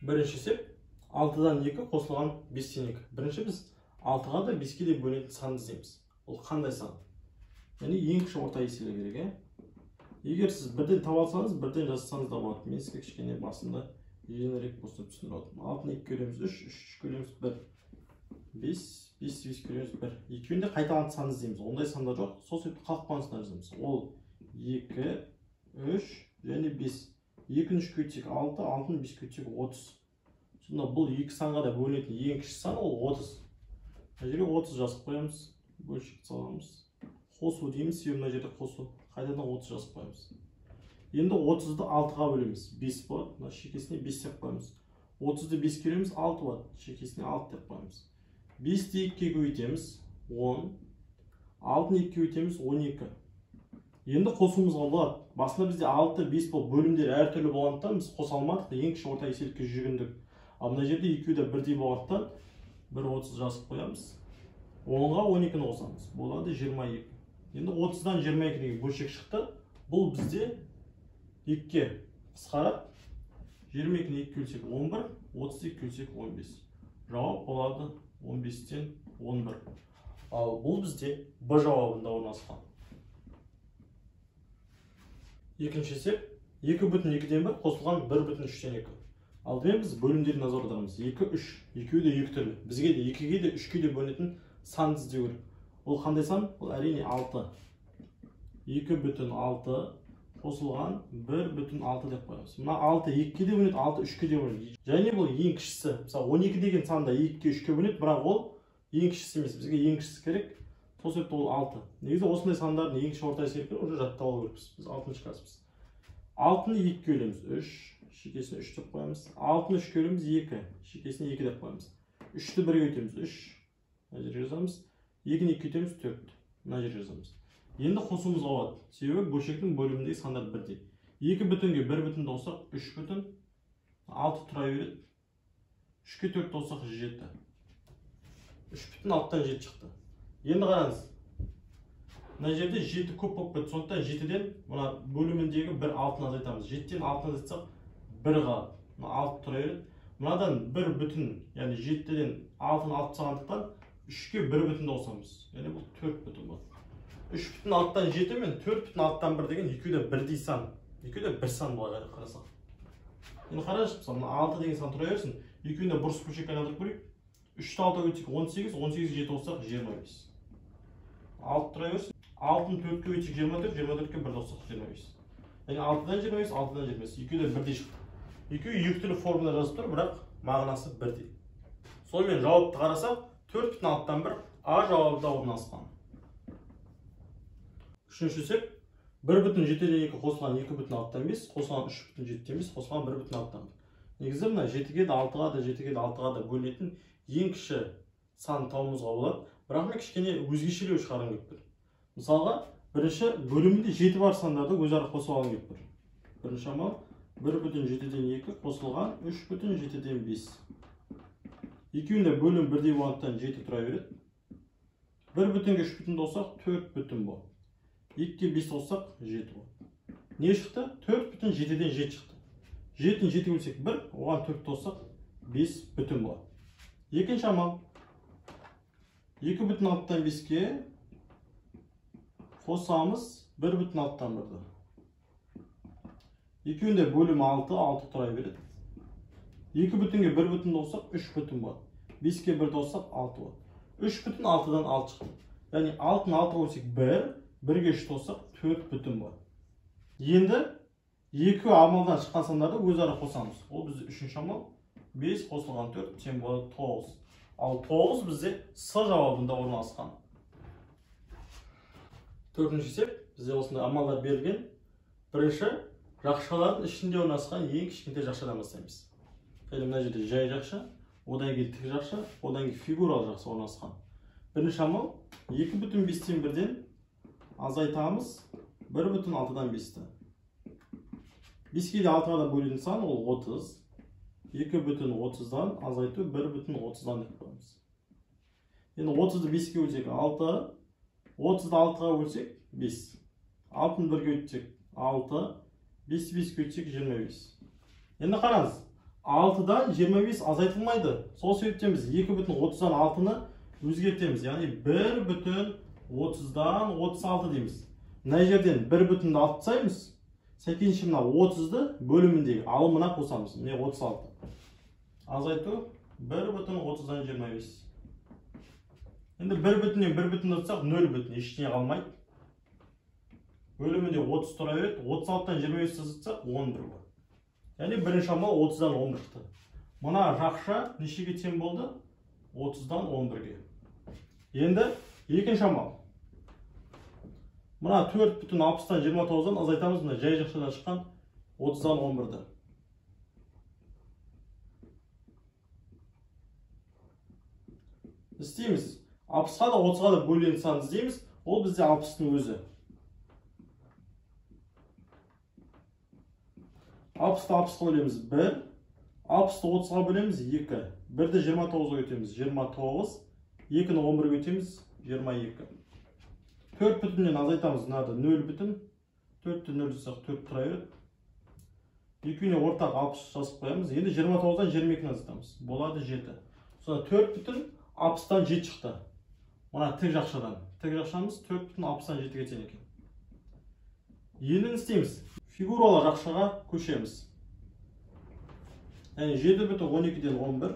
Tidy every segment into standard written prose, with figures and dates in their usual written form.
Бірінші есеп 6-дан 2 қосылған 5-тен 2. Бірінші біз 6-ға да 5-ке де бөлінетін санды іздейміз. Ол қандай сан? Яғни ең кіші орта еселі керек, ә? Егер сіз бірден таба алсаңыз, бірден жазсаңыз да болады. Мен сізге кішкене басында жеңілірек болсын деп түсіндіріп отырмын. 6-ны 2-ге бөлеміз 3, 3 3-ге бөлеміз 1. 5, 5 5-ге бөлеміз 1. Екеуінде қайталанатын санды іздейміз. Ондай сандар жоқ. Сол себепті қалып қалған сандар жазамыз. Ол 2, 3 және 5. 2-ні 3-ке бөлсек 6, 6-ны 5-ке бөлсек 30. Сонда бұл екі санға да бөлінетін ең кіші сан ол 30. Мына жерге 30 жазып қоямыз, бөлшек саламыз. Қосу дейміз, себебі мына жерде қосу. Қайтадан 30 жазып қоямыз. Енді 30-ды 6-ға бөлеміз. 5 болады. Мына шекесіне 5 деп қоямыз. 30-ды 5-ке бөлеміз, 6 болады. Шекесіне 6 деп қоямыз. 5-ті 2-ге көбейтеміз, 10. 6-ны 2-ге көбейтеміз, 12. Енді қосуымызға болады. Басында бізде 6, 5 болып бөлімдер әртүрлі болғандықтан біз қоса алмадық, ең кіші орта еселікке жүгіндік. Ал мына жерде екеуі де бірдей болғандықтан 1,30 жазып қоямыз. 10-ға 12-ні қосамыз. Болады 22. Енді 30-дан 22 деген бөлшек шықты. Бұл бізде 2-ге қысқарады. 22-ні 2-ге бөлсек 11, 32-ге бөлсек 15. Жауап болады 15-тен 11. Ал бұл бізде Б жауабында орналасқан. Екінші есеп 2,2-ден 1 қосылған 1,3-тен 2. Алдымен біз бөлімдеріне назар аударамыз. 2, 3. Екеуі де екі түрлі. Бізге де 2-ге де 3-ке де бөлінетін санды іздеу керек. Ол қандай сан? Ол әрине 6. 2,6 қосылған 1,6 деп қоямыз. Мына 6 2-ге де бөлінеді, 6 3-ке де бөлінеді. Және бұл ең кішісі. Мысалы 12 деген сан да 2-ге 3-ке бөлінеді, бірақ ол ең кішісі емес. Бізге ең кішісі керек. Сол себепті ол 6. Негізі осындай сандардың ең кіші орта еселіктерін уже жаттап алу керекпіз. Біз 6-шы класспыз. 6-ны 2-ге бөлеміз 3, шекесіне 3 деп қоямыз. 6-ны 3-ге бөлеміз 2, шекесіне 2 деп қоямыз. 3-ті 1-ге өтеміз 3, мына жерге жазамыз. 2-ні 2-ге өтеміз 4, мына жерге жазамыз. Енді қосуымызға болады. Себебі бөлшектің бөліміндегі сандар бірдей. 2 бүтінге 1 бүтінді қоссақ 3 бүтін, 6 тұра береді. 3-ке 4 қоссақ 7. 3 бүтін 6-тан 7 шықты. Енді қараңыз. Мына жерде 7 көп болып кетті. Сондықтан 7-ден мына бөліміндегі 1 6-ны азайтамыз. 7-ден 6-ны азайтсақ 1 қалады. Мына 6 тұра береді. Мынадан 1 бүтін, яғни 7-ден 6-ны алып тастағандықтан 3-ке 1 бүтінді қосамыз. Яғни бұл 4 бүтін болады. 3 бүтін 6-тан 7 мен 4 бүтін 6-тан 1 деген екеуі де бірдей сан. Екеуі де бір сан былай қарасақ. Енді қараңызшы, мысалы мына 6 деген сан тұра берсін. Екеуін де бұрыс бөлшекке айналдырып көрейік. 3-ті 6-ға бөлсек 18, 18-ге 7 қоссақ 25. 6 тұра берсін. 6-ны 4-ке бөлсек 24, 24-ке 1 қоссақ 25. Яғни 6-дан 25, 6-дан 25. Екеуі де бірдей шықты. Екеуі екі түрлі формада жазып тұр, бірақ мағынасы бірдей. Сонымен жауапты қарасақ, 4 бүтін 6-тан 1 А жауабында орналасқан. Үшінші есеп 1 бүтін 7-ден 2 қосылған 2 бүтін 6-тан 5, қосылған 3 бүтін 7-ден 5, қосылған 1 бүтін 6-тан 1. Негізі мына 7-ге де 6-ға да 7-ге де 6-ға да бөлінетін ең кіші сан табуымызға болады. Бірақ мен кішкене өзгешелеу шығарғым келіп тұр. Мысалға, бірінші бөлімінде 7 бар сандарды өзара қосып алғым келіп тұр. Бірінші амал 1 бүтін 7-ден 2 қосылған 3 бүтін 7-ден 5. Екеуінде бөлім бірдей болғандықтан 7 тұра береді. 1 бүтінге 3 бүтін қоссақ 4 бүтін болады. 2-ге 5 қоссақ 7 болады. Не шықты? 4 бүтін 7-ден 7 шықты. 7-ні 7-ге бөлсек 1, оған 4 қоссақ 5 бүтін болады. Екінші амал 2 бүтін 6-тан 5-ке қосамыз 1 бүтін 6-тан 1-ді. Екеуінде бөлім 6, 6 тұра береді. 2 бүтінге 1 бүтін қоссақ 3 бүтін болады. 5-ке 1 қоссақ 6 болады. 3 бүтін 6-дан 6 шықты. Яғни 6-ны 6-ға бөлсек 1, 1-ге 3 қоссақ 4 бүтін болады. Енді екі амалдан шыққан сандарды өзара қосамыз. Ол бізде үшінші амал 5 қосылған 4 тең болады 9. Ал 9 бізде С жауабында орналасқан. Төртінші есеп бізде осындай амалдар берілген. Бірінші жақшалардың ішінде орналасқан ең кішкентай жақшадан бастаймыз. Яғни мына жерде жай жақша, одан кейін тік жақша, одан кейін фигуралы жақша орналасқан. Бірінші амал 2 бүтін 5-тен 1-ден азайтамыз 1 бүтін 6-дан 5-ті. 5-ке де 6-ға да бөлетін сан ол 30. 2 бүтін 30-дан азайту 1 бүтін 30-дан деп қоямыз. Енді 30-ды 5-ке бөлсек 6, 30-ды 6-ға бөлсек 5. 6-ны 1-ге бөлсек 6, 5-ті 5-ке бөлсек 25. Енді қараңыз, 6-дан 25 азайтылмайды. Сол себептен біз 2,30-дан 6-ны өзгертеміз. Яғни 1,30-дан 36 дейміз. Мына жерден 1 бүтінді алып тастаймыз. Сәйкесінше мына 30-ды бөліміндегі алымына қосамыз. Міне 36. Азайту 1,30-дан 25. Енді 1 бүтіннен 1 бүтінді алсақ 0 бүтін, ештеңе қалмайды. Бөлімінде 30 тұра береді. 36-дан 25 азайтсақ 11 болады. Яғни бірінші амал 30-дан 11 шықты. Мына жақша нешеге тең болды? 30-дан 11-ге. Енді екінші амал. Мына 4,60-дан 29-дан азайтамыз мына жай жақшадан шыққан 30-дан 11-ді. Істейміз. 60-қа да 30-ға да бөлінетін сан іздейміз. Ол бізде 60-тың өзі. 60-ты 60-қа бөлеміз 1, 60-ты 30-ға бөлеміз 2, 1-ді 29-ға өтеміз 29, 2-ні 11-ге өтеміз 22. 4 бүтіннен азайтамыз, мынада 0 бүтін, 4-ті 0 жасақ 4 тұра береді. Екеуіне ортақ 60 жазып қоямыз. Енді 29-дан 22-ні азайтамыз. Болады 7. Сонда 4 бүтін 60-тан 7 шықты. Мына тік жақшадан. Тік жақшамыз 4 бүтін 60-тан 7-ге тең екен. Енді не істейміз? Фигуралы жақшаға көшеміз. Яғни 7 бүтін 12-ден 11.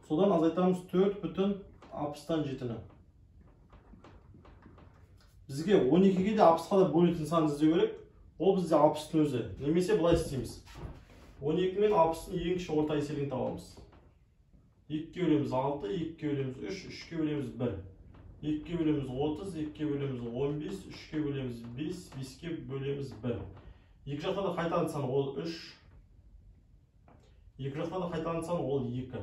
Содан азайтамыз 4 бүтін 60-тан 7-ні. Бізге 12-ге де 60-қа да бөлетін сан іздеу керек. Ол бізде 60-тың өзі. Немесе былай істейміз. 12 мен 60-тың ең кіші орта еселігін табамыз. 2-ге бөлеміз 6, 2-ге бөлеміз 3, 3-ге бөлеміз 1. 2-ге бөлеміз 30, 2-ге бөлеміз 15, 3-ге бөлеміз 5, 5-ге бөлеміз 1. Екі жақта да қайталанатын сан ол 3. Екі жақта да қайталанатын сан ол 2.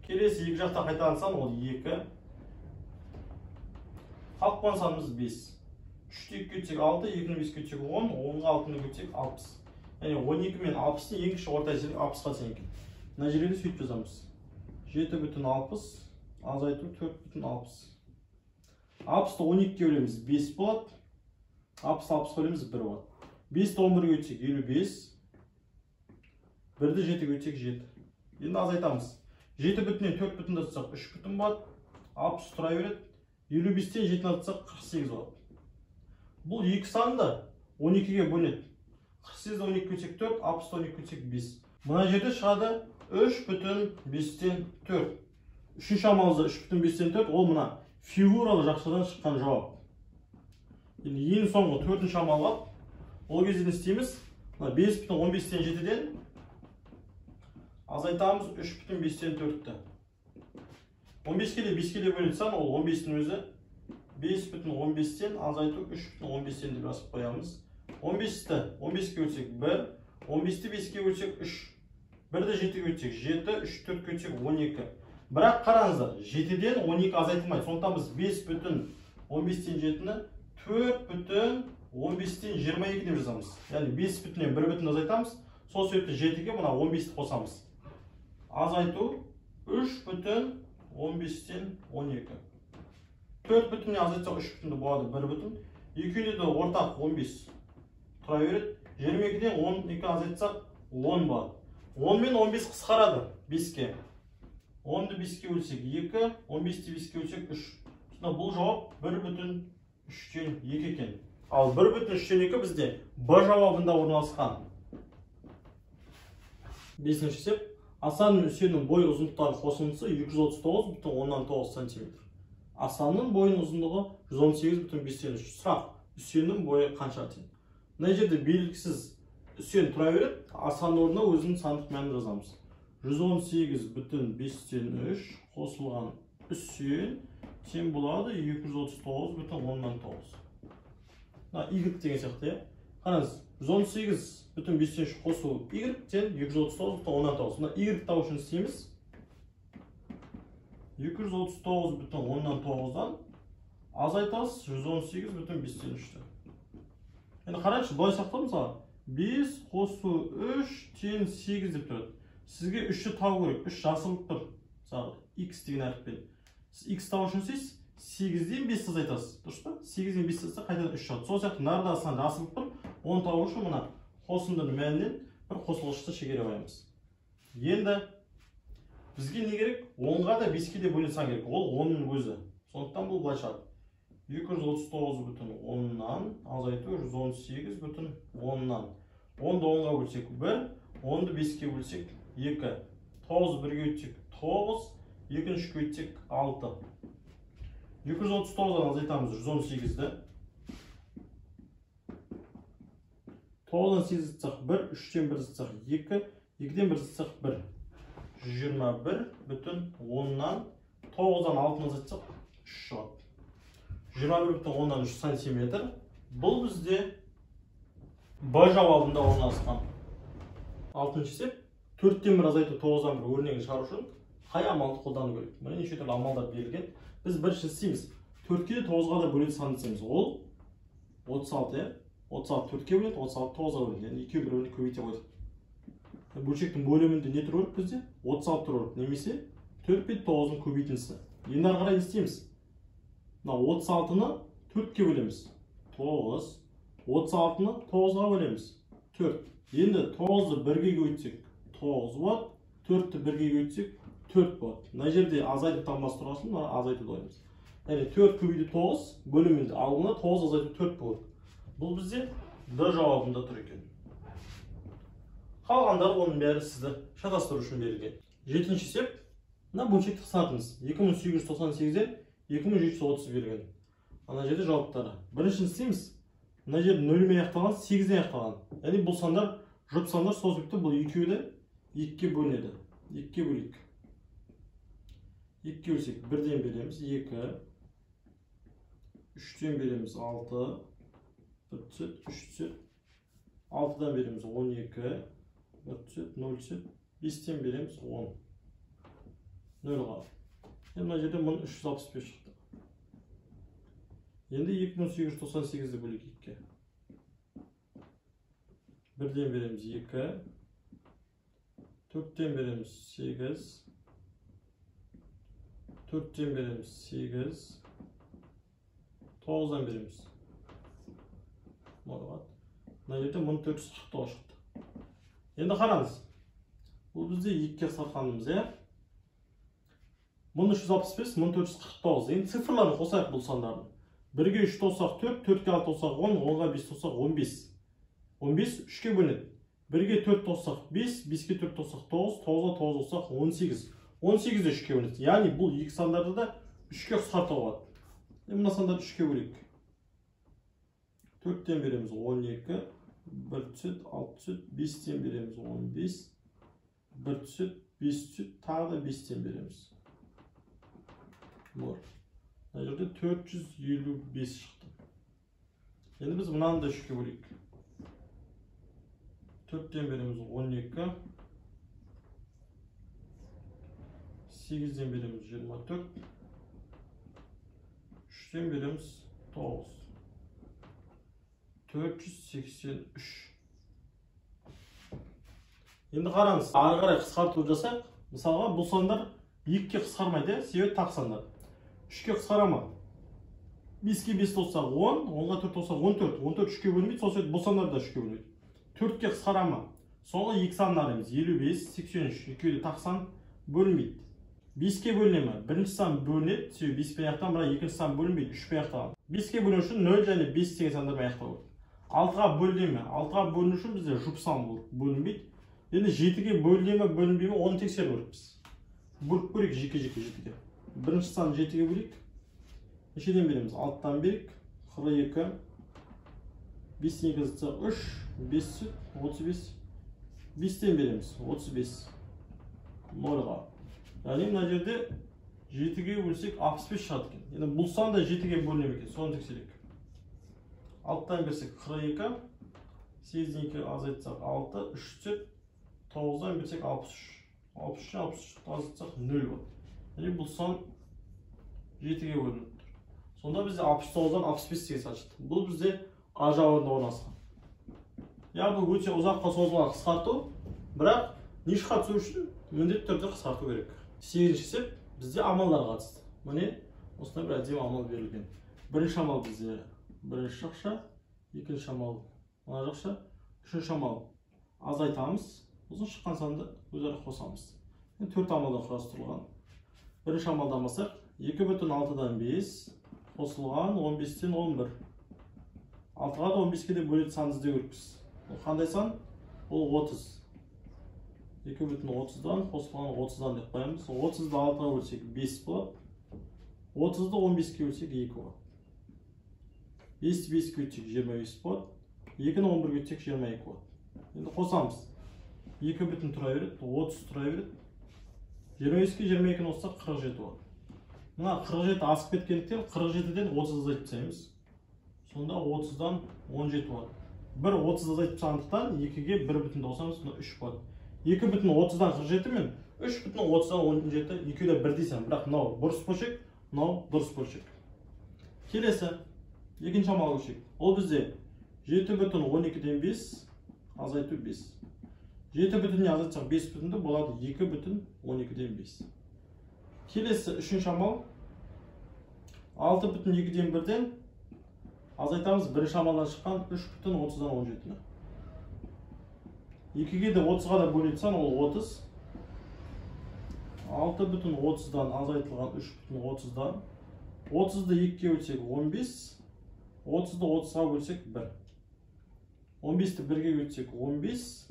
Келесі екі жақта қайталанатын сан ол 2. Қалып қойған санымыз 5. 3-ті 2-ге өтсек 6, 2-ні 5-ге өтсек 10, 10-ға 6-ны өтсек 60. Яғни 12 мен 60-тың ең кіші орта еселігі 60-қа тең екен. Мына жерге де сөйтіп жазамыз. 7 бүтін 60 азайту 4 бүтін 60. 60-ты 12-ге бөлеміз 5 болады. 60-ты 60-қа бөлеміз 1 болады. 5-ті 11-ге өтсек 55. 1-ді 7-ге өтсек 7. Енді азайтамыз. 7 бүтіннен 4 бүтінді азайтсақ 3 бүтін болады. 60 тұра береді. 55-тен 7-ні азайтсақ 48 болады. Бұл екі сан да 12-ге бөлінеді. 48-ді 12-ге бөлсек 4, 60-ты 12-ге бөлсек 5. Мына жерде шығады 3 бүтін 5-тен 4. Үшінші амалымызда 3 бүтін 5-тен 4, ол мына фигуралы жақшадан шыққан жауап. Енді ең соңғы төртінші амал бар. Ол кезде не істейміз? Мына 5 бүтін 15-тен 7-ден азайтамыз 3 бүтін 5-тен 4-ті. 15-ке де 5-ке де бөлінетін сан ол 15-тің өзі. 5 бүтін 15-тен азайту 3 бүтін 15-тен деп жазып қоямыз. 15-ті 15-ке бөлсек 1, 15-ті 5-ке бөлсек 3, 1-ді 7-ге бөлсек 7, 3 4-ке бөлсек 12. Бірақ қараңыздар, 7-ден 12 азайтылмайды. Сондықтан біз 5 бүтін 15-тен 7-ні 4 бүтін 15-тен 22 деп жазамыз. Яғни 5 бүтіннен 1 бүтін азайтамыз. Сол себепті 7-ге мына 15-ті қосамыз. Азайту 3 бүтін 15-тен 12. 4 бүтіннен азайтсақ 3 бүтінді болады 1 бүтін. Екеуінде де ортақ 15 тұра береді. 22-ден 12 азайтсақ 10 болады. 10 мен 15 қысқарады 5-ке. 10-ды 5-ке бөлсек 2, 15-ті 5-ке бөлсек 3. Сонда бұл жауап 1 бүтін 3-тен 2 екен. Ал 1 бүтін 3-тен 2 бізде Б жауабында орналасқан. Бесінші есеп. Асан мен Үсеннің бой ұзындықтары қосындысы 239,9 сантиметр. Асанның бойының ұзындығы 118,5-тен 3. Сұрақ: Үсеннің бойы қанша тең? Мына жерде белгісіз Үсен тұра береді. Асанның орнына өзінің сандық мәнін жазамыз. 118,5-тен 3 қосылған Үсен тең болады 239,9. Мына Y деген сияқты, иә? Қараңыз, 118,5-тен 3 қосу Y тең 239,9. Мына Y табу үшін істейміз. 239,9-дан азайтасыз 118,5-тен 3-ті. Енді қараңызшы, былай сияқты мысалы 5 қосу 3 тең 8 деп тұрады. Сізге 3-ті табу керек. 3 жасырылып тұр. Мысалы, X деген әріппен. Сіз X табу үшін істейсіз, 8-ден 5 азайтасыз. Дұрыс па? 8-ден 5 азайтса қайтадан 3 шығады. Сол сияқты мынарда сан жасырылып тұр. Оны табу үшін мына қосындының мәнінен Бір қосылғышты шегере қоямыз. Енді бізге не керек? 10-ға да 5-ке де бөлінетін сан керек. Ол 10-ның өзі. Сондықтан бұл былай шығады. 239,10-нан азайту 118,10-нан. 10-ды 10-ға бөлсек 1, 10-ды 5-ке бөлсек 2. 9 1-ге өтсек 9, 2-ні 3-ке өтсек 6. 239-дан азайтамыз 118-ді. 9-дан 8 азайтсақ 1, 3-тен 1 азайтсақ 2, 2-ден 1 азайтсақ 1. 121,10-нан 9-дан 6-ны азайтсақ 3 шығады. 21,3 сантиметр. Бұл бізде Б жауабында орналасқан. Алтыншы есеп, 4-тен 1 азайту 9-дан 1 өрнегін шығару үшін қай амалды қолдану керек? Міне неше түрлі амалдар берілген. Біз бірінші істейміз. 4-ке де 9-ға да бөлетін санды іздейміз. Ол 36, иә? 36 4-ке бөлінеді, 36 9-ға бөлінеді. Яғни екеуін бір-біріне көбейте қойдық. Бөлшектің бөлімінде не тұру керек бізде? 36 тұру керек. Немесе 4 пен 9-ның көбейтіндісі. Енді ары қарай не істейміз? Мына 36-ны 4-ке бөлеміз. 9. 36-ны 9-ға бөлеміз. 4. Енді 9-ды 1-ге көбейтсек 9 болады. 4-ті 1-ге көбейтсек 4 болады. Мына жерде азайту таңбасы тұрған соң, мына азайтуды қоямыз. Яғни 4 көбейту 9 бөлімінде, ал мына 9 азайту 4 болады. Бұл бізде Д жауабында тұр екен. Қалғандары оның бәрі сізді шатастыру үшін берілген. Жетінші есеп, мына бөлшекті қысқартыңыз. 2898-ден 2730 берілген. Ана жерде жауаптары. Біріншіні істейміз. Мына жерде 0-мен аяқталған, 8-ден аяқталған. Яғни бұл сандар жұп сандар, сол себепті бұл екеуі де 2-ге бөлінеді. 2-ге бөлейік. 2-ге бөлсек 1-ден береміз 2, 3-тен береміз 6, 1 түседі, 3 түседі, 6-дан береміз 12, 1 түседі, 0 түседі, 5-тен береміз 10. 0 қалды. Енді мына жерде 1365 шықты. Енді 2898-ді бөлейік 2-ге. 1-ден береміз 2, 4-тен береміз 8, 4-тен береміз 8, 9-дан береміз. Мына жерде 1449 шықты. Енді қараңыз. Бұл бізде 2-ге қысқартқанымыз, иә? 1365, 1449. Енді цифрларын қосайық бұл сандардың. 1-ге 3 қоссақ 4, 4-ге 6 қоссақ 10, 10-ға 5 қоссақ 15. 15 3-ке бөлінеді. 1-ге 4 қоссақ 5, 5-ге 4 қоссақ 9, 9-ға 9 қоссақ 18. 18 де 3-ке бөлінеді. Яғни бұл екі сандарды да 3-ке қысқартуға болады. Енді мына сандарды 3-ке бөлейік. 4-тен береміз 12, 1 түседі, 6 түседі, 5-тен береміз 15, 1 түседі, 5 түседі, тағы да 5-тен береміз. Мына жерде 455 шықты. Енді біз мынаны да 3-ке бөлейік. 4-тен береміз 12, 8-ден береміз 24, 3-тен береміз 9. 483. Енді қараңыз, ары қарай қысқарту жасайық. Мысалға, бұл сандар 2-ге қысқармайды, себебі тақ сандар. 3-ке қысқара ма? 5-ке 5 қоссақ 10, 10-ға 4 қоссақ 14. 14 3-ке бөлінбейді, сол себепті бұл сандар да 3-ке бөлінбейді. 4-ке қысқара ма? Соңғы екі санын қараймыз. 55, 83, екеуі де тақ сан бөлінбейді. 5-ке бөліне ме? Бірінші сан бөлінеді, себебі 5-пен аяқталған, бірақ екінші сан бөлінбейді, 3-пен аяқталған. 5-ке бөліну үшін 0 және 5 деген сандармен аяқтау керек. 6-ға бөліне ме? 6-ға бөліну үшін бізде жұп сан бөлінбейді. Енді 7-ге бөліне ме, бөлінбей ме, оны тексеру керекпіз. Бөліп көрейік жеке-жеке 7-ге. Бірінші санды 7-ге бөлейік. Нешеден береміз? 6-тан берейік. 42. 5-тен 2 азайтсақ 3, 5 түседі, 35. 5-тен береміз, 35. 0-ға. Яғни мына жерде 7-ге бөлсек 65 шығады екен. Енді бұл сан да 7-ге бөліне ме екен, соны тексерейік. 6-тан берсек 42, 8-ден 2 азайтсақ 6, 3 түседі, 9-дан берсек 63. 63-тен 63 азайтсақ 0 болады. Яғни бұл сан 7-ге бөлініп тұр. Сонда бізде 69-дан 65 деген сан шықты. Бұл бізде А жауабында орналасқан. Яғни бұл өте ұзаққа созылған қысқарту, бірақ нишқа түсу үшін міндетті түрде қысқарту керек. 8-ші есеп бізде амалдарға қатысты. Міне осындай бір әдемі амал берілген. Бірінші амал бізде бірінші жақша, екінші амал мына жақша, үшінші амал Азайтамыз. Сосын шыққан санды өзара қосамыз. Төрт амалдан құрастырылған. Бірінші амалдан бассақ, 2,6-дан 5 қосылған 15-тен 11. 6-ға да 15-ке де бөлетін санды іздеу керекпіз. Ол қандай сан? Ол 30. 2,30-дан қосылған 30-дан деп қоямыз. 30-ды 6-ға бөлсек 5 болады. 30-ды 15-ке бөлсек 2 болады. 5-ті 5-ке бөлсек 25 болады. 2-ні 11-ге бөлсек 22 болады. Енді қосамыз. 2 бүтін тұра береді, 30 тұра береді. 25-ке 22-ні қоссақ 47 болады. Мына 47 асып кеткендіктен 47-ден 30 азайтып тастаймыз. Сонда 30-дан 17 болады. 1 30 азайтып тастағандықтан 2-ге 1 бүтін қосамыз, мына 3 болады. 2,30-дан 47 мен 3,30-дан 17 екеуі де бірдей сан, бірақ мынау бұрыс бөлшек, мынау дұрыс бөлшек. Келесі екінші амал бөлшек. Ол бізде 7,12-ден 5 азайту 5. 7 бүтіннен азайтсақ 5 бүтінді болады 2,12-ден 5. Келесі үшінші амал 6,2-ден 1-ден азайтамыз бірінші амалдан шыққан 3,30-дан 17-ні. 2-ге де 30-ға да бөлетін сан ол 30. 6,30-дан азайтылған 3,30-дан 30-ды 2-ге бөлсек 15, 30-ды 30-ға бөлсек 1. 15-ті 1-ге бөлсек 15,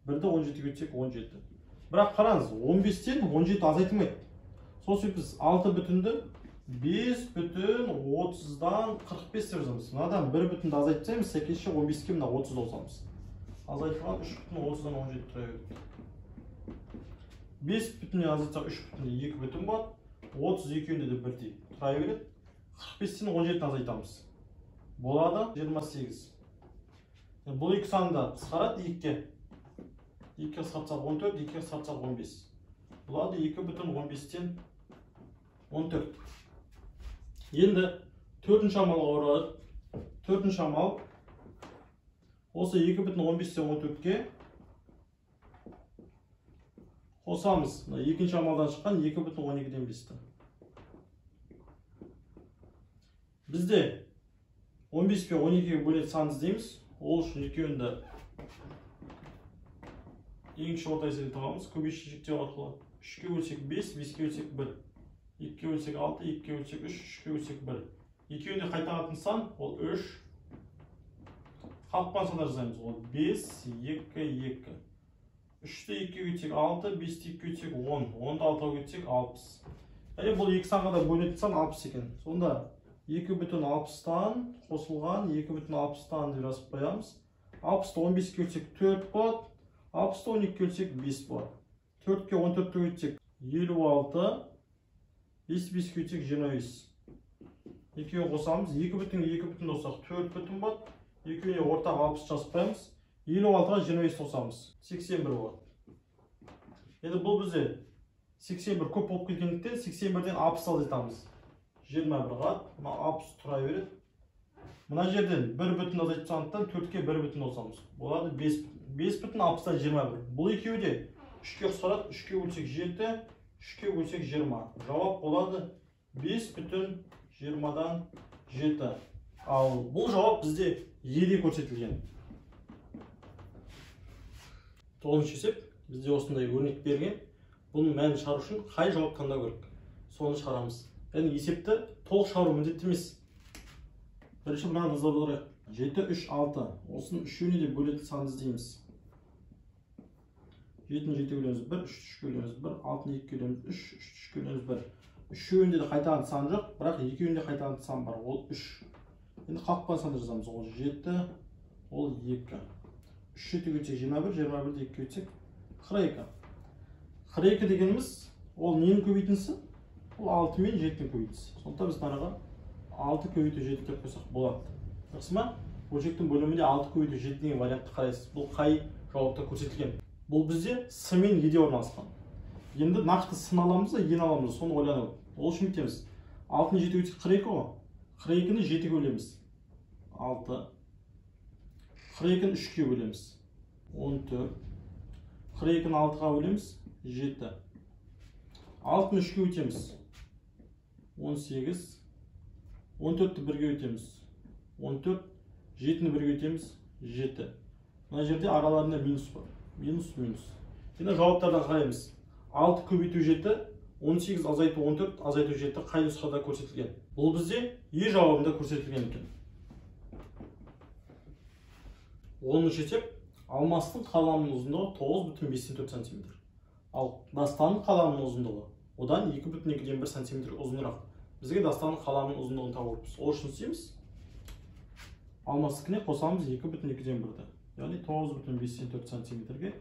1-ді 17-ге бөлсек 17. Бірақ қараңыз, 15-тен 17 азайтылмайды. Сол себепті біз 6 бүтінді 5,30-дан 45 деп жазамыз. Мынадан 1 бүтінді азайтып тастаймыз, сәйкесінше 15-ке мына 30 қосамыз. Азайтылған 3,30-дан 17 тұра береді. 5 бүтіннен азайтсақ 3,2 бүтін болады. 30 екеуінде де бірдей тұра береді. 45-тен 17-ні азайтамыз. Болады 28. Бұл екі сан да қысқарады 2-ге. 2-ге қысқартсақ 14, 2-ге қысқартсақ 15. Болады 2,15-тен 14. Енді төртінші амалға оралайық. Төртінші амал осы 2,15-тен 14-ке қосамыз. Мына екінші амалдан шыққан 2,12-ден 5-ті. Бізде 15 пен 12-ге бөлетін сан іздейміз. Ол үшін екеуін де ең кіші орта есебін табамыз. Көбейтуші жіктеу арқылы 3-ке бөлсек 5, 5-ке бөлсек 1, 2-ке бөлсек 6, 2-ке бөлсек 3, 3-ке бөлсек 1. Екеуін де қайтаратын сан ол 3. Қалып қалған сандар жазамыз. Ол 5, 2, 2. 3-ті 2-ге бөлсек 6, 5-ті 2-ге бөлсек 10, 10-ды 6-ға бөлсек 60. Яғни бұл екі санға да бөлінетін сан 60 екен. Сонда 2,60-тан қосылған 2,60-тан деп жазып қоямыз. 60-ты 15-ке бөлсек 4 болады. 60-ты 12-ге бөлсек 5 болады. 4-ке 14-ті бөлсек 56, 5-ке бөлсек 25. Екеуін қосамыз. 2 бүтінге 2 бүтін қоссақ 4 бүтін болады. Екеуіне ортақ 60 жазып қоямыз. 56-ға 25 қосамыз. 81 болады. Енді бұл бізде 81 көп болып келгендіктен 81-ден 60 азайтамыз. 21 қалады. Мына 60 тұра береді. Мына жерден 1 бүтін азайтып тастағандықтан 4-ке 1 бүтін қосамыз. Болады 5 бүтін. 5 бүтін 60-тан 21. Бұл екеуі де 3-ке қысқарады. 3-ке бөлсек 7, 3-ке бөлсек 20. Жауап болады 5 бүтін 20-дан 7. Ал бұл жауап бізде Е-де көрсетілген. 9-шы есеп бізде осындай өрнек берген. Бұның мәнін шығару үшін қай жауап таңдау керек? Соны шығарамыз. Яғни есепті толық шығару міндетті емес. Бірінші мынаны назар аударайық. 7, 3, 6. Осының үшеуіне де бөлетін санды іздейміз. 7-ні 7-ге бөлеміз 1, 3-ті 3-ге бөлеміз 1, 6-ны 2-ге бөлеміз 3, 3-ті 3-ге бөлеміз 1. Үшеуінде де қайтаратын сан жоқ, бірақ екеуінде қайтаратын сан бар. Ол 3. Енді қалып қалған санды жазамыз. Ол 7, ол 2. 3 7-ге бөлсек 21, 21-ді 2-ге бөлсек 42. 42 дегеніміз ол ненің көбейтіндісі? Ол 6 мен 7-нің көбейтіндісі. Сондықтан біз мынаға 6 көбейту 7 деп қойсақ болады. Жақсы ма? Бөлшектің бөлімінде 6 көбейту 7 деген вариантты қарайсыз. Бұл қай жауапта көрсетілген? Бұл бізде С мен Е-де орналасқан. Енді нақты С-ны аламыз да, Е-ні аламыз, соны ойланып. Ол үшін бүйтеміз. 6-ны 7-ге бөлсек 42 ғой. 42-ні 7-ге бөлеміз. 6. 42-ні 3-ге бөлеміз. 14. 42-ні 6-ға бөлеміз. 7. 6-ны 3-ге өтеміз. 18. 14-ті 1-ге өтеміз. 14. 7-ні 1-ге өтеміз. 7. Мына жерде араларында минус бар. Минус, минус. Енді жауаптардан қараймыз. 6 көбейту 7, 18 азайту 14, азайту 7 қай нұсқада көрсетілген? Бұл бізде Е жауабында көрсетілген екен. 10-шы есеп, Алмастың қаламының ұзындығы 9,5 см. Ал Дастанның қаламының ұзындығы одан 2,2 см ұзынырақ. Бізге Дастанның қаламының ұзындығын табу керекпіз. Ол үшін істейміз. Алмастікіне қосамыз 2,2-ді. Яғни 9,5 см-ге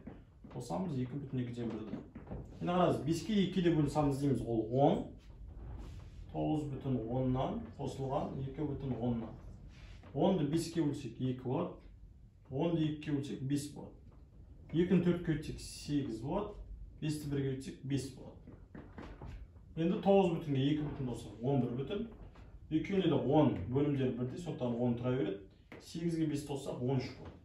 қосамыз 2,2-ді. Енді қараңыз, 5-ке 2-ге де бөлінген сан іздейміз. Ол 10. 9,10-нан қосылған 2,10-нан. 10-ды 5-ке бөлсек 2 болады. 10-ды 2-ге бөлсек 5 болады. 2-ні 4-ке бөлсек 8 болады. 5-ті 1-ге бөлсек 5 болады. Енді 9 бүтінге 2 бүтін болса 11 бүтін. Екеуінде де 10 бөлімдері бірдей, сондықтан 10 тұра береді. 8-ге 5 қоссақ 13 болады.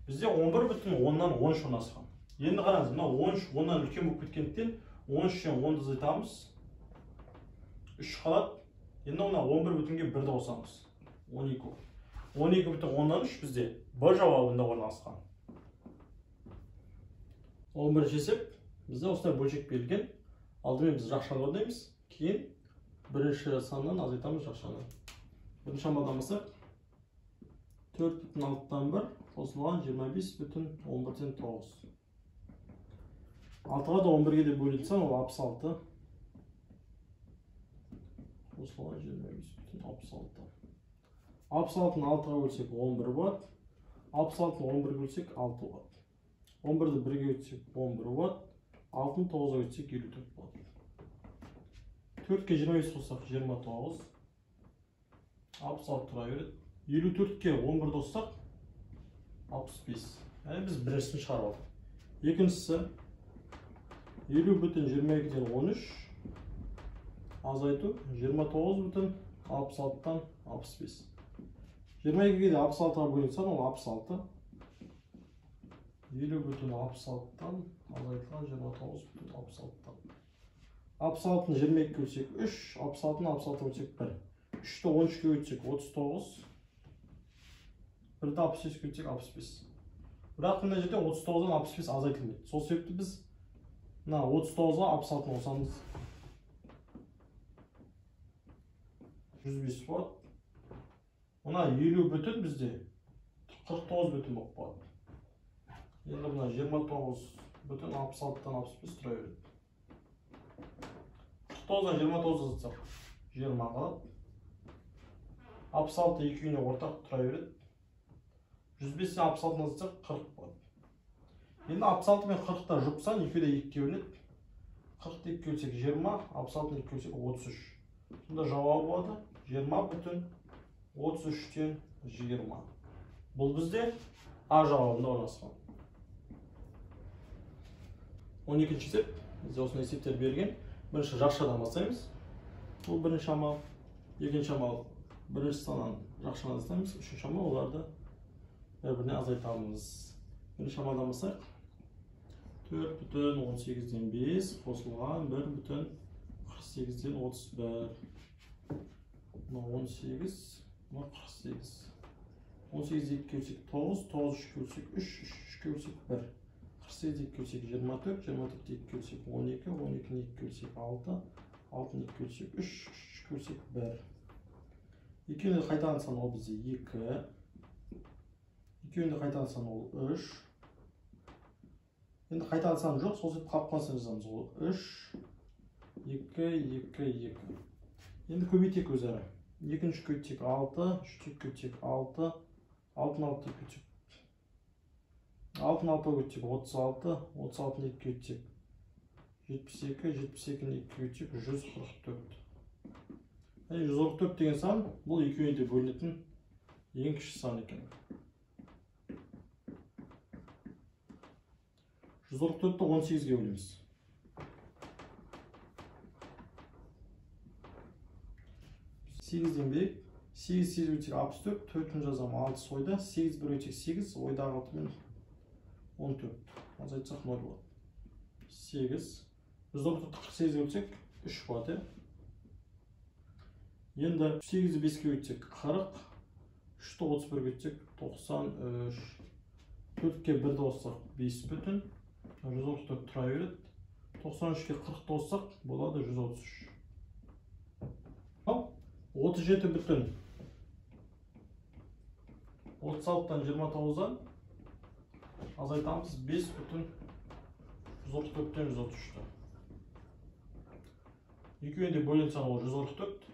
Бізде 11 бүтін 10-нан 13 орналасқан. Енді қараңыз, мына 13 10-нан үлкен болып кеткендіктен 13-тен 10-ды азайтамыз. 3 қалады. Енді мына 11 бүтінге 1-ді қосамыз. 12. 12 бүтін 10-нан 3 бізде Б жауабында орналасқан. 11-ші есеп бізде осындай бөлшек берілген. Алдымен біз жақшаны орындаймыз. Кейін бірінші саннан азайтамыз жақшаны. Бірінші амалдан бастап 4,6-1 қосылған 25,11-9. 6-ға да 11-ге де бөлінетін сан ол 66. Қосылған 25,66. 66-ны 6-ға бөлсек 11 болады. 66-ны 11-ге бөлсек 6 болады. 11-ді 1-ге бөлсек 11 болады. 6-ны 9-ға бөлсек 54 болады. 4-ке 25 қоссақ 29. 66 тұра береді. 54-ке 11 қоссақ 65. Яғни біз біріншісін шығарып алдық. Екіншісі 50,22-ден 13 азайту 29,66-дан 65. 22-ге де 66-ға бөлінген сан ол 66. 50,66-дан азайтылған 29,66-дан. 66-ны 22-ге бөлсек 3, 66-ны 66-ға бөлсек 1. 3-ті 13-ге бөлсек 39, 1-ді 65-ге бөлсек 65. Бірақ мына жерде 39-дан 65 азайтылмайды. Сол себепті біз мына 39-ға 66-ны қосамыз. 105 болады. Мына 50 бүтін бізде 49 бүтін болып қалады. Енді мына 29 бүтін 66-дан 65 тұра береді. 49-дан 29 азайтсақ 20 қалады. 66 екеуіне ортақ тұра береді. 105-тен 66-ны азайтсақ 40 болады. Енді 66 мен 40-та жұп сан екеуі де 2-ге бөлінеді. 40-ты 2-ге бөлсек 20, 66-ны 2-ге бөлсек 33. Сонда жауабы болады 20 бүтін 33-тен 20. Бұл бізде А жауабында орналасқан. 12-ші есеп. Бізде осындай есептер берген. Бірінші жақшадан бастаймыз. Бұл бірінші амал. Екінші амал бірінші саннан жақшаны азайтамыз. Үшінші амал оларды бір-біріне азайтамыз. Бірінші амалдан бастайық. 4,18-ден 5 қосылған 1,48-ден 31. Мына 18, мына 48. 18-ді 2-ге бөлсек 9, 9 3-ге бөлсек 3, 3 3-ге бөлсек 1. 48-ді 2-ге бөлсек 24, 24-ді 2-ге бөлсек 12, 12-ні 2-ге бөлсек 6, 6-ны 2-ге бөлсек 3, 3-ге бөлсек 1. Екеуін де қайтарған сан ол бізде 2. Екеуін де қайтарған сан ол 3. Енді қайтарған сан жоқ, сол себепті қалып қалған сан жазамыз. Ол 3, 2, 2, 2. Енді көбейтейік өзара. 2-ні 3-ке көбейтсек 6, 3-ті 2-ке көбейтсек 6, 6-ны 6-ға көбейтсек 6-ны 6-ға көбейтсек 36, 36-ны 2-ге көбейтсек 72, 72-ні 2-ге көбейтсек 144. Яғни 144 деген сан бұл екеуіне де бөлінетін ең кіші сан екен. 144-ті 18-ге бөлеміз. 8-ден бөлейік. 8 8 бөлсек 64, 4-ін жазамын 6 ойда, 8 1 бөлсек 8, ойдағы 6 мен 14. Азайтсақ 0 болады. 8. 144-ті 48-ге бөлсек 3 болады. Енді 8-ді 5-ке бөлсек 40, 3-ті 31-ге бөлсек 93. 4-ке 1-ді қоссақ 5 бүтін, 144 тұра береді. 93-ке 40 қоссақ болады 133. Ал 37 бүтін 36-тан 29-дан азайтамыз 5 бүтін 144-тен 133-ті. Екеуіне де бөлетін сан ол 144.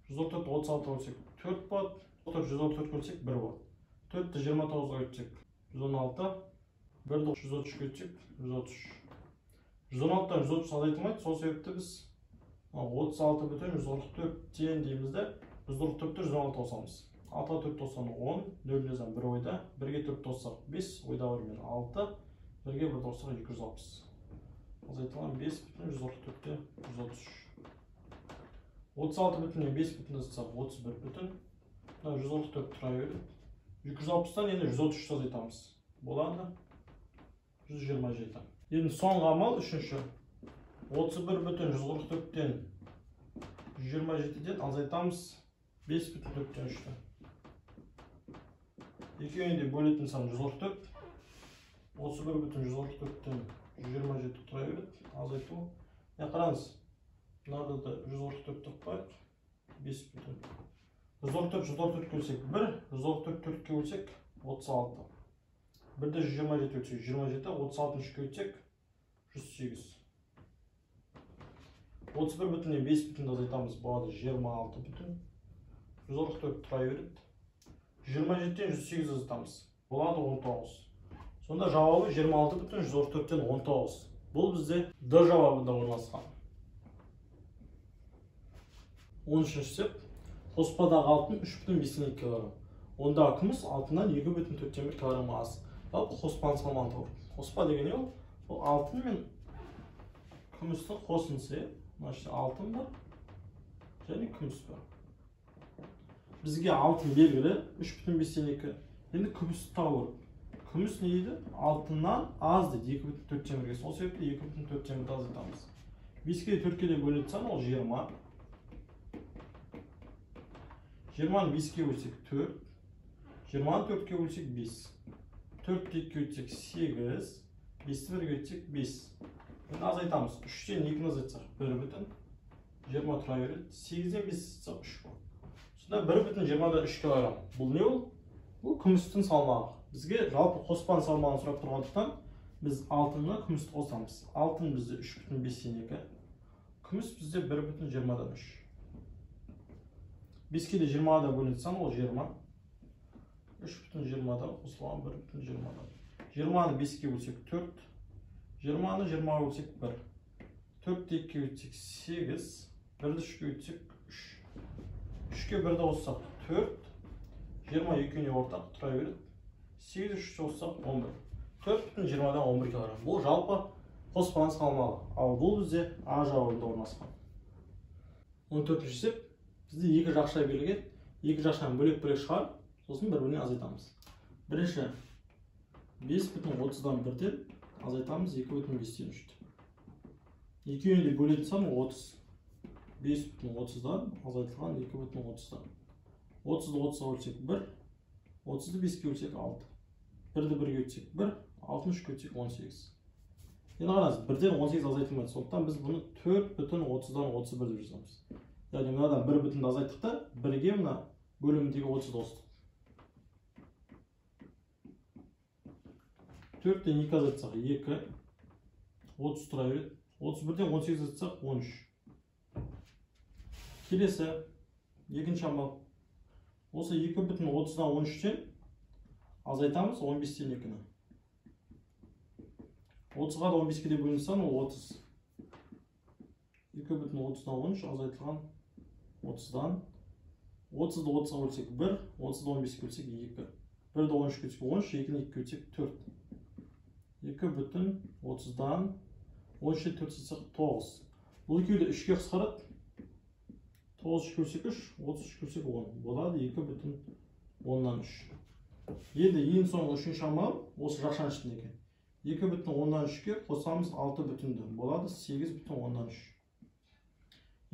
144 36 бөлсек 4 болады. 144 бөлсек 1 болады. 4-ті 29-ға өтсек 116, 1-ді 133-ке өтсек 133. 116-тан 133 азайтылмайды, сол себепті біз 36 бүтін 144-тен дейміз де 144-ті 116 қосамыз. 6-ға 4 қоссаң 10, 0 жазамын 1 ойда, 1-ге 4 қоссақ 5, ойда бармен 6, 1-ге 1 қоссақ 260. Азайтылған 5 бүтін 144-те 133. 36 бүтіннен 5 бүтін азайтсақ 31 бүтін, 144 тұра береді. 260-тан енді 133 азайтамыз. Болады 127. Енді соңғы амал үшінші. 31 бүтін 144-тен 127-ден азайтамыз 5 бүтін 4-тен 3-ті. Екеуіне де бөлетін сан 144. 31 бүтін 144-тен 127 тұра береді. Азайту. Қараңыз, мынада да 144 деп қояйық. 5 бүтін. 144 144 бөлсек 1, 144 4-ке бөлсек 36. 1-ді 127 бөлсек 27, 36-ны 3-ке бөлсек 108. 31 бүтіннен 5 бүтінді азайтамыз, болады 26 бүтін. 144 тұра береді. 27-тен 108 азайтамыз, болады 19. Сонда жауабы 26 бүтін 144-тен 19. Бұл бізде Д жауабында орналасқан. 13-ші есеп. Қоспадағы алтын 3,5 килограмм. Ондағы күміс алтыннан 2,4 килограмм аз. Жалпы қоспаның салмағын табу. Қоспа деген не ол? Ол алтын мен күмістің қосындысы. Мына жерде алтын бар және күміс бар. Бізге алтын белгілі 3,5. Енді күмісті табу керек. Күміс не дейді? Алтыннан аз дейді, 2,4-ге. Сол себепті 2,4-ді азайтамыз. 5-ке 4-ке де бөлетін сан ол 20. 20-ны 5-ке бөлсек 4, 20-ны 4-ке бөлсек 5, 4-ті 2-ке өтсек 8, 5-ті 1-ге өтсек 5. Енді азайтамыз. 3-тен 2-ні азайтсақ 1 бүтін, 20 тұра береді. 8-ден 5 азайтсақ 3 болады. Сонда 1 бүтін 20-дан 3 килограмм. Бұл не ол? Бұл күмістің салмағы. Бізге жалпы қоспаның салмағын сұрап тұрғандықтан біз алтынға күмісті қосамыз. Алтын бізде 3,5, күміс бізде 1 бүтін 20-дан 3. 5-ке де 20-ға да бөлінетін сан ол 20. 3 бүтін 20-дан қосылған 1 бүтін 20-дан. 20-ны 5-ке бөлсек 4, 20-ны 20-ға бөлсек 1. 4-ті 2-ке бөлсек 8, 1-ді 3-ке бөлсек 3. 3-ке 1-ді қоссақ 4, 22-не ортақ тұра береді. 8 3 қоссақ 11. 4 бүтін 20-дан 11 килограмм. Бұл жалпы қоспаның салмағы. Ал бұл бізде А жауабында орналасқан. 14-ші есеп. Бізде екі жақша берілген. Екі жақшаны бөлек-бөлек шығарып, сосын бір-біріне азайтамыз. Бірінші 5 бүтін 30-дан 1-ден азайтамыз 2 бүтін 5-тен 3-ті. Екеуіне де бөлетін сан 30. 5 бүтін 30-дан азайтылған 2 бүтін 30-дан. 30-ды 30-ға бөлсек 1, 30-ды 5-ке бөлсек 6. 1-ді 1-ге өтсек 1, 6-ны 3-ке өтсек 18. Енді қараңыз, 1-ден 18 азайтылмайды. Сондықтан біз бұны 4 бүтін 30-дан 31 деп жазамыз. Яғни мынадан 1 бүтінді азайттық та, 1-ге мына бөліміндегі 30-ды қостық. 4-тен 2 азайтсақ 2, 30 тұра береді. 31-ден 18 азайтсақ 13. Келесі екінші амал. Осы 2 бүтін 30-дан 13-тен азайтамыз 15-тен 2-ні. 30-ға да 15-ке де бөлінетін сан ол 30. 2 бүтін 30-дан 13 азайтылған 30-дан. 30-ды 30-ға бөлсек 1, 30-ды 15-ке бөлсек 2. 1-ді 13-ке бөлсек 13, 2-ні 2-ке бөлсек 4. 2 бүтін 30-дан 13-те 4 азайтсақ 9. Бұл екеуі де 3-ке қысқарады. 9 3-ке бөлсек 3, 33-ке бөлсек 10. Болады 2 бүтін 10-нан 3. Енді ең соңғы үшінші амал осы жақшаның ішінде екен. 2 бүтін 10-нан 3-ке қосамыз 6 бүтінді. Болады 8 бүтін 10-нан 3.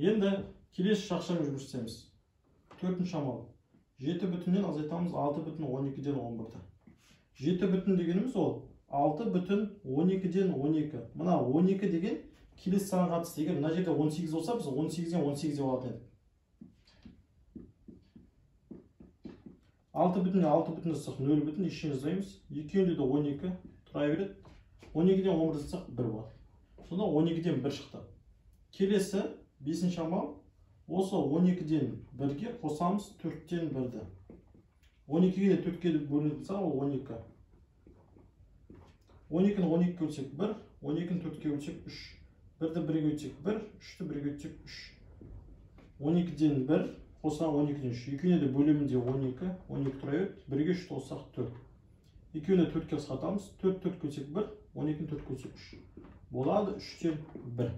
Енді келесі жақшамен жұмыс істейміз. Төртінші амал. 7 бүтіннен азайтамыз 6 бүтін 12-ден 11-ді. 7 бүтін дегеніміз ол 6 бүтін 12-ден 12. Мына 12 деген келесі санға қатысты. Егер мына жерде 18 болса, біз 18-ден 18 деп алатын едік. 6 бүтіннен 6 бүтін жазсақ 0 бүтін ештеңе жазбаймыз. Екеуінде де 12 тұра береді. 12-ден 11 жазсақ 1 болады. Сонда 12-ден 1 шықты. Келесі бесінші амал. Осы 12-ден 1-ге қосамыз 4-тен 1-ді. 12-ге де 4-ке бөлінетін сан ол 12. 12-ні 12-ге бөлсек 1, 12-ні 4-ке бөлсек 3. 1-ді 1-ге бөлсек 1, 3-ті 1-ге бөлсек 3. 12-ден 1 қоса 12-ден 3. Екеуіне де бөлімінде 12, 12 тұра береді. 1-ге 3 қоссақ 4. Екеуіне 4-ке қысқартамыз. 4 4-ке бөлсек 1, 12-ні 4-ке бөлсек 3. Болады 3-тен 1.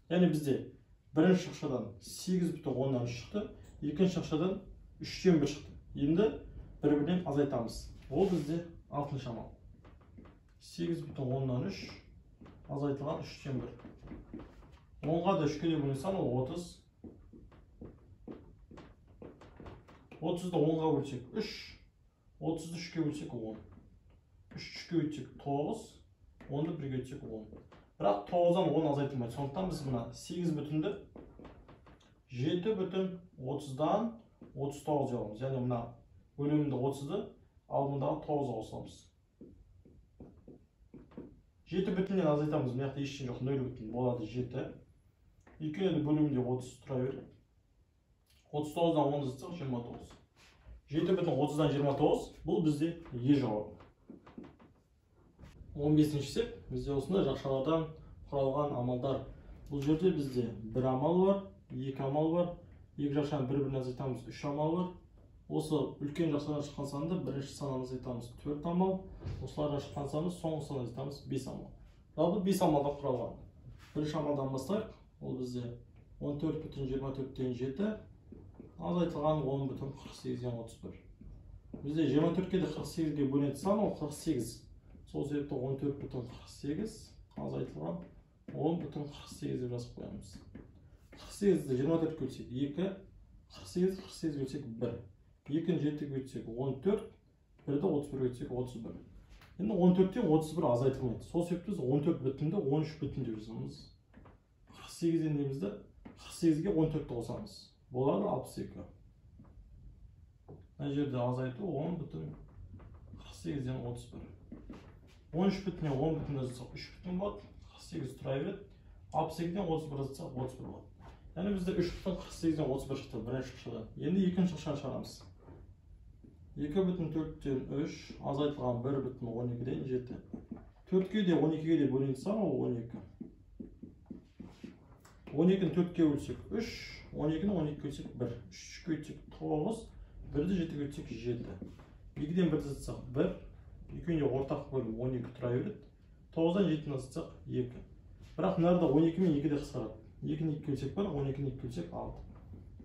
Яғни бізде бірінші шақшадан 8,3 шықты, екінші шақшадан 3-тен 1 шықты. Енді бір-бірінен азайтамыз. Ол бізде алтыншы амал. 8,3 азайтылған 3-тен 1. 10-ға да 3-ке де бөлінген сан ол 30. 30-ды 10-ға бөлсек 3, 30-ды 3-ке бөлсек 10. 3 3-ке бөлсек 9, 10-ды 1-ге бөлсек 10. Бірақ 9-дан 10 азайтылмайды. Сондықтан біз мына 8 бүтінді 7 бүтін 30-дан 39 деп аламыз. Яғни мына бөлімінде 30-ды алдындағы 9-ға қосамыз. 7 бүтіннен азайтамыз. Мына жақта ештеңе жоқ, 0 бүтін болады 7. Екеуіне де бөлімінде 30 тұра береді. 39-дан 10 азайтсақ 29. 7 бүтін 30-дан 29 бұл бізде Е жауабы. 15-ші есеп бізде осындай жақшалардан құралған амалдар. Бұл жерде бізде бір амал бар, екі амал бар. Екі жақшаны бір-біріне азайтамыз, 3 амал бар. Осы үлкен жақшадан шыққан санды бірінші саннан азайтамыз, 4 амал. Осылардан шыққан санды соңғы саннан азайтамыз, 5 амал. Жалпы 5 амалдан құралған. Бірінші амалдан бастайық. Ол бізде 14,24-тен 7 азайтылған 10,48-ден 31. Бізде 24-ке де 48-ге бөлінетін сан ол 48. Сол себепті 14,48 азайтылған 10,48 деп жазып қоямыз. 48-ді 24-ке бөлсек 2, 48-ді 48-ге бөлсек 1. 2-ні 7-ге бөлсек 14, 1-ді 31-ге бөлсек 31. Енді 14-тен 31 азайтылмайды. Сол себепті біз 14 бүтінді 13 бүтін деп жазамыз. 48-ден дейміз де 48-ге 14-ті қосамыз. Болады 62. Мына жерде азайту 10,48-ден 31. 13 бүтіннен 10 бүтін азайтсақ 3 бүтін болады. 48 тұра береді. 62-ден 31 азайтсақ 31 болады. Яғни бізде 3,48-ден 31 шықты бірінші шақшадан. Енді екінші шақшаны шығарамыз. 2,4-тен 3 азайтылған 1,12-ден 7. 4-ке де 12-ге де бөлінетін сан ол 12. 12-ні 4-ке бөлсек 3, 12-ні 12-ге бөлсек 1. 3-ке бөлсек 9, 1-ді 7-ге бөлсек 7. 2-ден 1-ді азайтсақ 1, екеуіне ортақ бөлім 12 тұра береді. 9-дан 7-ні азайтсақ 2. Бірақ мына жерде 12 мен 2 де қысқарады. 2-ні 2-ге бөлсек 1, 12-ні 2-ге бөлсек 6.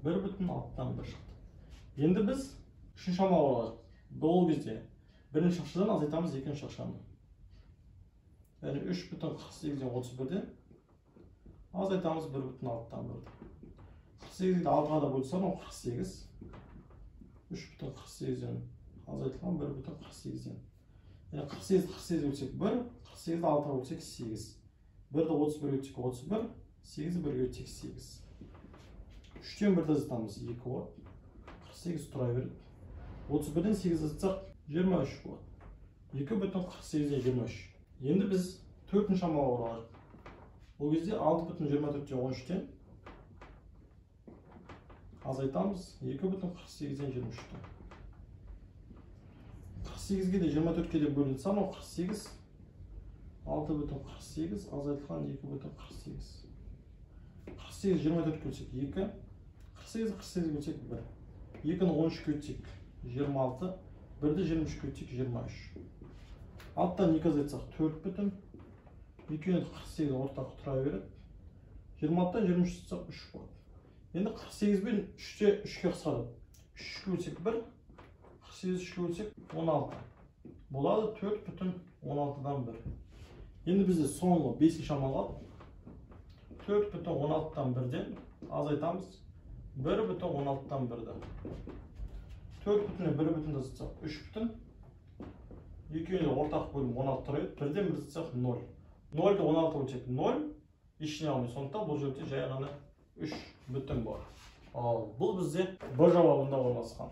1,6-дан 1 шықты. Енді біз үшінші амалға оралайық. Бұл кезде бірінші шақшадан азайтамыз екінші шақшаны. Яғни 3,48-ден 31-ден азайтамыз 1,6-дан 1-ді. 48-ді 6-ға да бөлсем, ол 48. 3,48-ден азайтылған 1,48-ден. Яғни 48-ді 48-ге бөлсек 1, 48-ді 6-ға бөлсек 8. 1-ді 31-ге бөлсек 31, 8-ді 1-ге бөлсек 8. 3-тен 1-ді азайтамыз 2 болады. 48 тұра береді. 31-ден 8 азайтсақ 23 болады. 2,48-ден 23. Енді біз төртінші амалға оралайық. Ол кезде 6,24-тен 13-тен азайтамыз 2,48-ден 23-тен. 48-ге де 24-ке де бөлінетін сан ол 48. 6,48 азайтылған 2,48. 48 24-ке бөлсек 2, 48 48-ге бөлсек 1. 2-ні 13-ке бөлсек 26, 1-ді 23-ке бөлсек 23. 6-тан 2 азайтсақ 4 бүтін, екеуіне 48 ортақ тұра береді. 26-тан 23 азайтсақ 3 болады. Енді 48 бен 3-те 3-ке қысқарады. 3-ке бөлсек 1, 48 3-ке бөлсек 16. Болады 4,16-дан 1. Енді бізде соңғы 5-ші амал қалды. 4,16-дан 1-ден азайтамыз 1,16-дан 1-ді. 4 бүтіннен 1 бүтінді азайтсақ 3 бүтін. Екеуіне ортақ бөлім 16 тұрады. 1-ден 1 азайтсақ 0. 0-ді 16 бөлсек 0, ештеңе алмайды. Сондықтан бұл жерде жай ғана 3 бүтін бар. Ал бұл бізде Б жауабында орналасқан.